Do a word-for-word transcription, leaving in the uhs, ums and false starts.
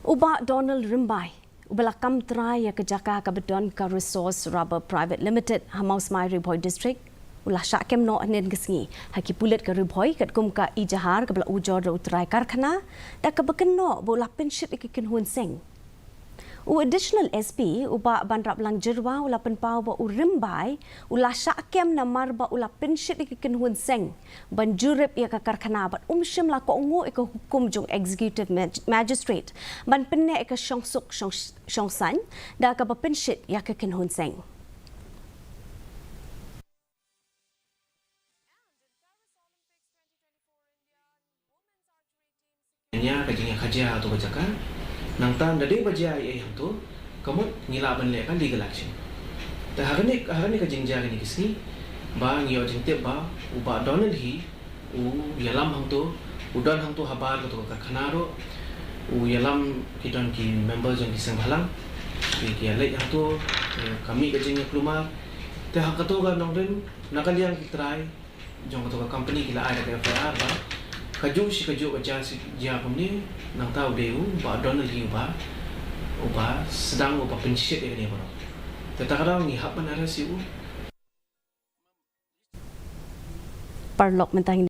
U Bah Donald Rymbai, uba la kam trai ïa ka jaka kaba don ka Resource Rubber Private Limited ha Mawsmai, Ri Bhoi District, u la shah kem noh hynnin ka sngi ha ki pulit ka Ri Bhoi katkum ka ejahar kaba la ujor da u trai karkhana, da kaba kynnoh ba u la pynshit ïa ka kynhun seng. U Additional S P, u Bah Banraplang Jyrwa, u la pynpaw ba u Rymbai u la shah kem namar ba u la pynshit ïa ka kynhun seng ban jurip ïa ka karkhana bad um shym la kohnguh ïa ka hukum jong Executive Mag-, Magistrate ban pynneh ïa ka shongsuk shong-, shongsaiñ da kaba pynshit ïa ka kynhun seng. Nia ka jingïakajia ha tu ka jaka. Nangta da dei ba jia ei ei hangtu, ka mut ngi lah ban leh ka legal action. Te ha kane, ha kane ka jingjia kane ka sngi, ba ngi ïoh jingtip ba u Bah Donald hi u ïalam hangtu, u don hangtu habar katu ka karkhana ruh, u ïalam ki don ki member jong ki seng bhalang, ki, ki ïaleit hangtu, eh, ka mih ka jingïaklumar. Te ha katu ka nongrim, na ka liang ki trai jong katu ka company ki la ai da ka F I R ba kajuh shi kajuh ka jia shi jia kumne, nangta u dei u Bah Donald hi uba, uba sdang uba pynshit ïa kane baroh. Te ta ka daw ngi hap ban arrest ïa u. Paralok, mynta ngi